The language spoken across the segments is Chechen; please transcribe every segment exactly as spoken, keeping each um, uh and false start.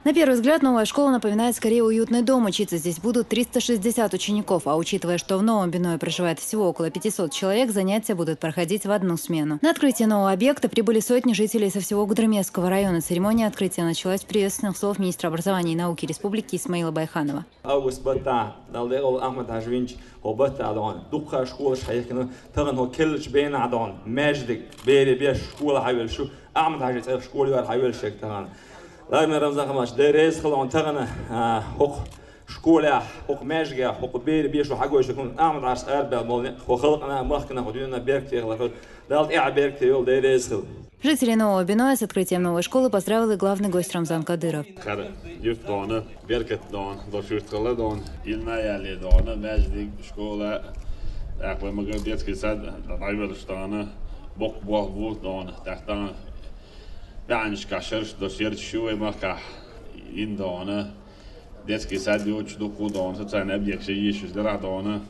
На первый взгляд, новая школа напоминает скорее уютный дом. Учиться здесь будут триста шестьдесят учеников, а учитывая, что в новом биное проживает всего около пятисот человек, занятия будут проходить в одну смену. На открытие нового объекта прибыли сотни жителей со всего Гудермесского района. Церемония открытия началась с приветственных слов министра образования и науки республики Исмаила Байханова. Август баттахь, Далла декъала Ахмад Хьажа винчу хӀо баттахь дона дуккха школаш хьехкина, тахана хӀо келлачу бенахь дона маьждиг, бере беш школа хьавелла шу, Ахмад Хьажа цӀерах школа яр хьавелла шег тахана. Ламер Рамзан Хамач, Дела реза хила хьуна тахана, а, хӀокху школехь, хӀокху маьждигехь, хӀокху бере бешо хьагойтуш хӀун Ахмад Хьажас арабаьлла болу некъ, хӀо халкъана, махкана, хӀо дуьненна беркате хила хила. Далла тӀаьхьа беркате йолу, Дела реза хила. Жителей нового биноя с открытием новой школы поздравил и главный гость Рамзан Кадыров. Хара юрт дона, беркат дона, долуш юрт хилла дона, илна яле дона, маьждиг, школа, тӀаккха вай мага детский сад дӀайоьллуш дона, боккха болх бу дона, тӀаккха дона баьӀанашкахь шарш долуш ярташ ю вай махкахь, ин дона. Детский сад йоцуш дуккха а дона, социальный объект ша йийшаш дерахь дона,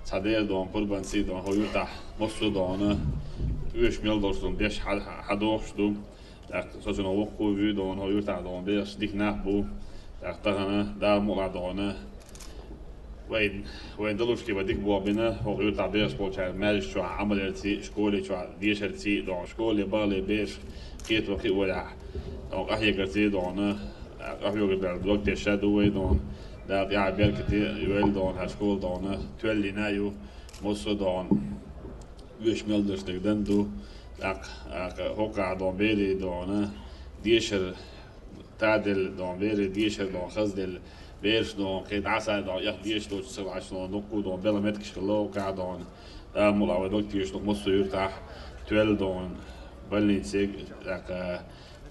цхьа дера дона, пурбанций дона, хӀо юртахь массо а дона, оьшуш мел долуш дона деш хьа-, хьа-, хьадохуш ду. ТӀаккха со цунах воккхо а вуй дона, хӀо юртахь дона, бехаш дика нах бу. ТӀаккха тахана Дала мукъалахь дона. Вайн, вайн далушке вай дика болх бина, хӀокху юртахь бехаш болчара маьждиг чохь Ӏамал ярций, школе чохь дешарций дона, школе бахале бераш кхето кхиа волехь, дона къахьегарций дона, къахьоьгур дара дог тешша ду вай дона, Дала тӀаьхьа беркате йойла дона, хӀара школа дона, тоьллина ю, массо а дона, оьшуш мел дерш дерг дан ду, тӀаккха, тӀаккха хӀокхахь дона берий дона, дешар таделла дона, берий дешар дона, хазделла, бераш дона, кхин дӀа а схьа дона, эхь дешаш доцуш ца лаьаш дона, дуккха а дона, белла меттигаш хилла хӀокхахь дона. Дала мукъалахь вай дог тешаш дукха массо а юртахь, тоьлла дона, больницег, тӀаккха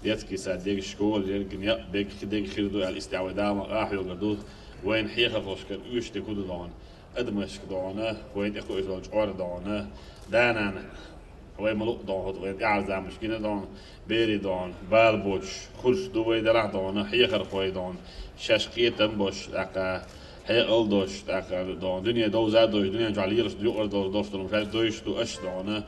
детский сад дерг, школа дерг, некъ дерг, кхин дерг хир ду аьлла, иштта вай Дала мукъалахь къахьоьгур ду, вайна хьехархошкара оьшуш дерг хӀун ду дона. Адамашка дона, вайн тӀекхуьуш долу чкъор дона, да-нана, вай ма-луъу дона, хӀуд вайн тӀаьхьарчу заманашкахь дона, берий дона, бала боцуш, хӀорш ду вай делахь дона, хьехархой дона, шаьш кхетам боцуш, тӀаккха хьекъал долуш, тӀаккха дона, дуьне довза а довзуш, дуьнен чохь лелаш ду юкъара долуш, долуш долу шаьш дойуш ду аша дона.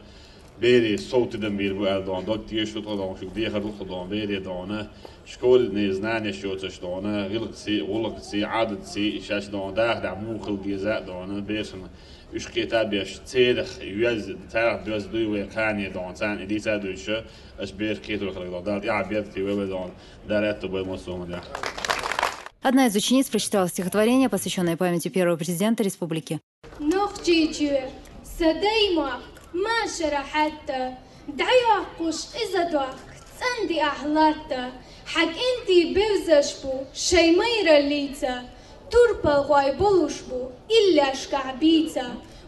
Берийн сов тидам бийр бу аьлла дона, дог тешаш ду тхо дона, шуьга дехар ду тхо дона, берийн дона, школьный знанеш йоцуш дона, гӀиллакхций, гӀуллакхций, Ӏадатций, шаьш дона, дахарехь муха хила деза а дона, берашна уьш кхета а беш, церах йоьзна, царах доьзна дуй вай кхане дона, царна и дийца а дуьйцуш, аша бераш кхетор хиларг дона, Дала тӀаьхьа беркате йойла вай дона, Дала аьтто бойла массо а хӀуманехь. Одна из учениц прочитала стихотворение, посвящённое памяти первого президента республики. Нохчийчоь, сан даймохк, машара хьаьтта, дӀайоккхуш къиза дохк, цӀандиахь латта, хьан кӀентий бевзаш бу шайн майраллица, турпалхой болуш бу иллешкахь бийца,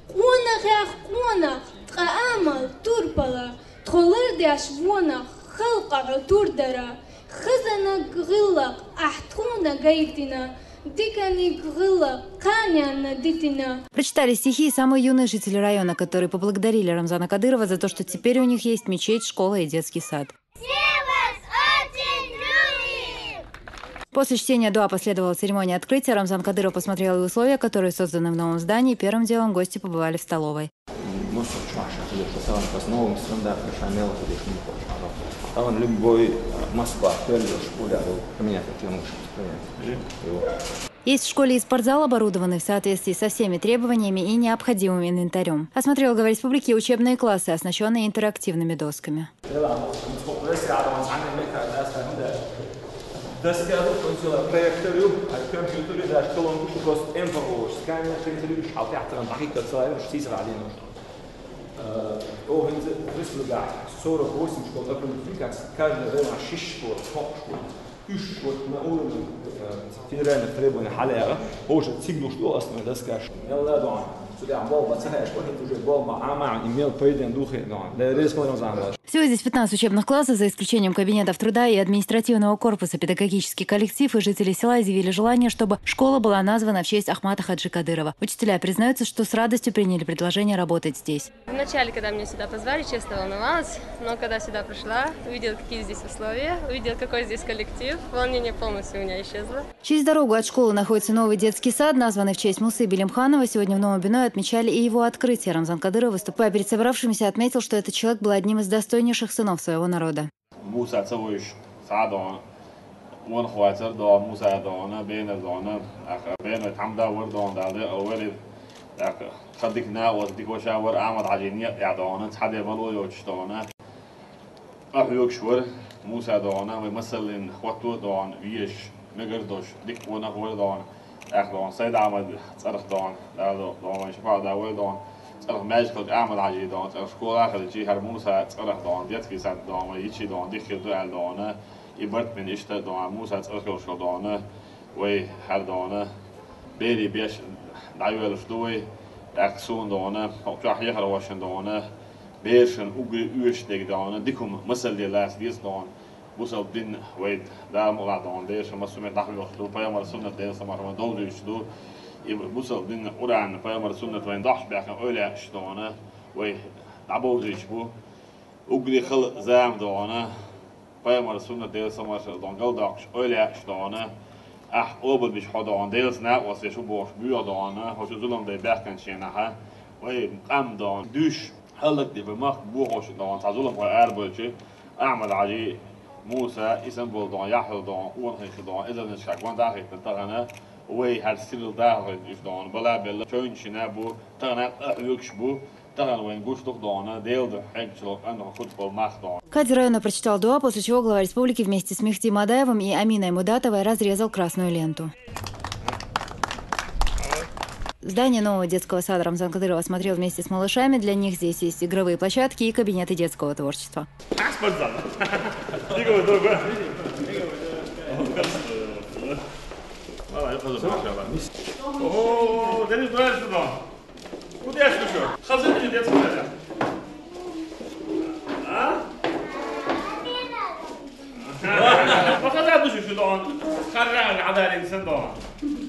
къонахех къонах, ткъа амал турпала, тхо лардеш вонах, халкъа хьо тур дара, хазаниг гӀиллакх ахь тхуна гайтина, диканиг гӀиллакх кханенна дитина. Прочитали стихи и самые юные жители района, которые поблагодарили Рамзана Кадырова за то, что теперь у них есть мечеть, школа и детский сад. После чтения дуа последовала церемония открытия. Рамзан Кадыров посмотрел и условия, которые созданы в новом здании. Первым делом гости побывали в столовой. Массо а чохь ша хилира шу тахана аса новым стандартом ша мел хилира шу мукъа чохь. Тахана любой, а, Москва, Кёльнаш, Пуля, вот, поменять, вот, я могу сейчас поменять. Его. Есть в школе и спортзал, оборудованный в соответствии со всеми требованиями и необходимым инвентарём. Осмотрел глава республики учебные классы, оснащённые интерактивными досками. Доска ду, он целый проектор ю, а компьютер ю, даже колонка, просто МПО, сканер, принтер ю, шалти ахтаран бахи кацалай, уж сисра один уж. Э, о, хинца республика сорок восемь школ, например, каждый район шиш школ, топ школ. Уж вот на уровне, э, федеральных требований хьалаэха, уже цига луш ду основной доска. Мел ладуан, сюда болба цахаеш, вот уже болба, ама, имел поеден духе, но, да, рез понял замуж. Всего здесь пятнадцать учебных классов, за исключением кабинетов труда и административного корпуса. Педагогический коллектив и жители села изъявили желание, чтобы школа была названа в честь Ахмата Хаджи Кадырова. Учителя признаются, что с радостью приняли предложение работать здесь. Вначале, когда меня сюда позвали, честно волновалась, но когда сюда пришла, увидела, какие здесь условия, увидела, какой здесь коллектив, волнение полностью у меня исчезло. Через дорогу от школы находится новый детский сад, названный в честь Мусы Билимханова. Сегодня в Новом Биное отмечали и его открытие. Рамзан Кадыров, выступая перед собравшимися, отметил, что этот человек был одним из достойнейших сынов своего народа. Муса ца вуьйш, садо, Вон хвацар дона, Муса дона, бенар дона, аха, бенар тамда вар дона, далда, овер, аха, хадик на, вот дик ваша вар, Ахмад Хьажи нет, я дона, цхьа де мало йоч дона. Къахьоьгуш вар, Муса дона, вай масаллин хӀотто дона, веш, мегар дош, дик вонах вар дона, аха дона, Сайд Ахмад цӀарах дона, далда, дона, вай шапа да вар дона, цӀарах маьждиг Ахмад Хьажи дона, цӀарах школа хилчи, хӀара Муса цӀарах дона, детский сад дона, вай ичи дона, дик хир ду аьл дона, и барт мен иштта дона, Муса цӀарах йолуш дона, вай хӀара дона, бери беш дӀайоьлуш ду вай, тӀаккха суна дона, хӀокху чохь яхар вашан дона, берашна уггаре оьшуш дерг дона, дика хӀума масал де лаца деза дона, бусалба дин вай Дала мукъалахь дона, берашна массо а метта дӀахоьхуш ду, пайхамар суннат Делан салам-маршалла довзуьйтуш ду, и бусалба дин Къуръан, пайхамар суннат вайн дохьуш баьхкина эвлаяаш дона, вай дӀабовзуьйтуш бу. Уггаре хала зама дона, пайхамар суннат Делан салам-маршалла дона галдоккхуш эвлаяаш дона, ахь къобалбеш хьо дона, Делаца накъост веш ву бохуш боьха дона, хӀокху зулам дай баьхкинчу хенахь, вай къам дона, дуьйш, хӀаллакде вай махка бохуш дона, цхьа зуламхой арабевлча, Ахмад Хьажи, Муса, Исамбул дона, Яхьъя дона, къонахий дона, эзарнашкахь гонда а хӀиттина тахана, вай хӀара сирла даха хӀиттина уьш дона, бала белла, чевнаш шина бу, тахана къахьоьгуш бу, тахана вайн гуш ду-кх дона, Делан дуьхьа хьегначул къанна хӀуттуш болу мах дона. Кадир Районов прочитал дуа, после чего глава республики вместе с Мехди Мадаевым и Аминой Мудатовой разрезал красную ленту. Здание нового детского сада Рамзан Кадыров осмотрел вместе с малышами. Для них здесь есть игровые площадки и кабинеты детского творчества. Спортзал. Беговой дур бу. Валлахь, хаза, машаллахь. О, Денис, давай сюда. Куда я слышу? Хаза, не детский сад. А? Ма хаза ду шу дон. Харра Ӏадарин сан дон.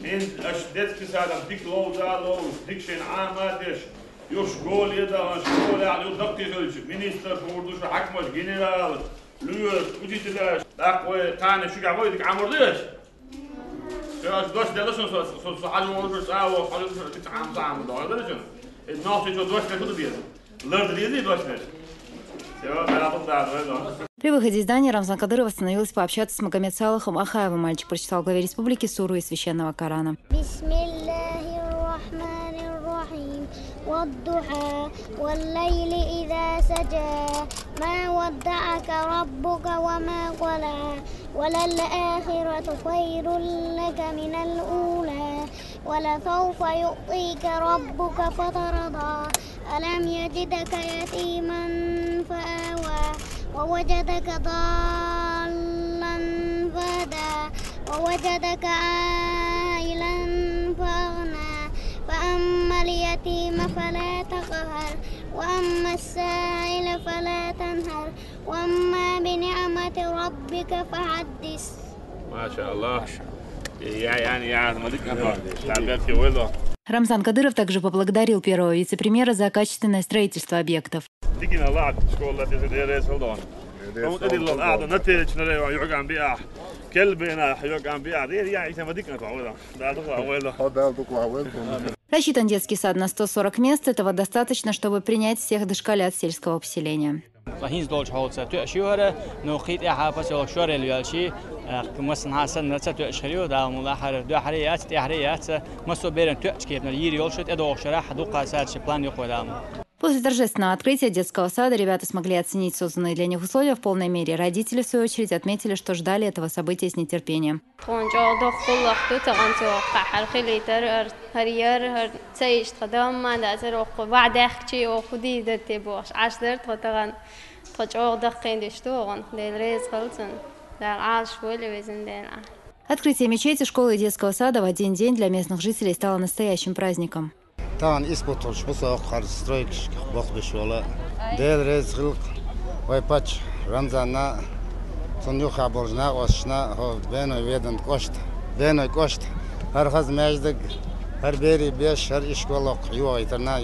Ин аш детский садам дик ловза ловза, дик шен Ӏама деш. Юш школе дан, школе ю даккхий хилча, министр хӀур ду шу, хьаькамаш, генерал, лоьш, учителяш. ТӀаккха вай кхана шуьгахь вай дика Ӏамур деш. Ша аш дош делла шуна со, со, со хьажа волуш, цӀа волуш, хьажа дика Ӏам, цӀа Ӏам догӀа дара шуна. Эд нохчий чо дош делла хӀун деза? Ларда дезий дош делла? Всё, да, да, да, да. При выходе из здания Рамзан Кадыров остановился пообщаться с Магомед Салахом Ахаевым. Мальчик прочитал главе республики суру из священного Корана. بسم الله الرحمن الرحيم. والضحى. والليل إذا سجى. ما ودعك ربك وما قلى. وللآخرة خير لك من الأولى. ولسوف يعطيك ربك فترضى. ألم يجدك يتيما فآوى. ووجدك ضالا فهدى. ووجدك عائلا فأغنى. فأما اليتيم فلا تقهر. وأما السائل فلا تنهر. وأما بنعمة ربك فحدث. ما شاء الله. يعني، يعني، يعني، ما ديك أنت. تعبير في ويلو. Рамзан Кадыров также поблагодарил первого вице-премьера за качественное строительство объектов. Дикина лаьтта школа теза деррес хӀалдон. Хьуна тӀедиллал ахьа нетеллачу нара юхьган биахь. Келбена хьоьган биахь. Дер я, итама дикна тохула. Да, тохула, вайла. Хьо Дала дукха вайла. Рассчитан детский сад на сто сорок мест. Этого достаточно, чтобы принять всех дошколят сельского поселения. Ткъа хӀинца долчу хьолца тоьаш ю хӀара, ну, кхин тӀаьхьа поселок Шорел йоьлчий, э, массанхьа санна ца тоьаш хир ю, Дала мукъ лахь, дуьххьара яц, тӀаьхьара яц, массо а беран тоьаш кепанара йийр йолуш, тӀедогӀуш шарахь дуккха садачу план юкъа Дала мукъ. После торжественного открытия детского сада ребята смогли оценить созданные для них условия в полной мере. Родители, в свою очередь, отметили, что ждали этого события с нетерпением. Тхуна чӀогӀа доккха гӀуллакх ду тахана цо кхахьар хилийтар, хӀара яр, хӀара ца йиш тхан дам ма дацара, оха ваӀ даьхкичий, оха хӀун дийр дара те бохуш, Ӏаш дара тхо тахана. Тхо чӀогӀа даккхийна деш ду оха, Дела реза хила цунна. Дала Ӏалаш войла везан Дела. Открытие мечети, школы и детского сада в один день для местных жителей стало настоящим праздником. Тахана исбуталш бу со хӀара стройкашкахь бохбеш волу. Дела реза хилла вай паччахь Рамзанна, цунна юххехь болчу накъосташна, хӀо Беной Ведан кӀошта, Беной кӀошта, хӀара хаза маьждиг, хӀара берийн беш, хӀара ишкол оккхахь йогӀийтарна,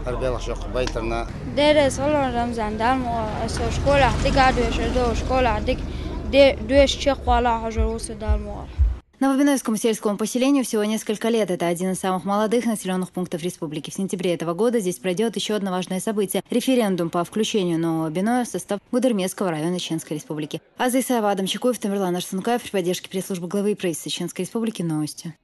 хӀара белхаш оккхахь байтарна. Дела реза хилла Рамзан, Дала мукъ лахь, аса школехь дика а доьшур ду, школехь дика де-, доьшуш чекхвала а хьожур ву со, Дала мукъ лахь. Новобиноевскому сельскому поселению всего несколько лет. Это один из самых молодых населенных пунктов республики. В сентябре этого года здесь пройдет еще одно важное событие — референдум по включению Нового Биноя в состав Гудермесского района Чеченской Республики. Аза Исаева, Адам Чекуев, Тамерлан Арсункаев. При поддержке пресс-службы главы и правительства Чеченской Республики новости.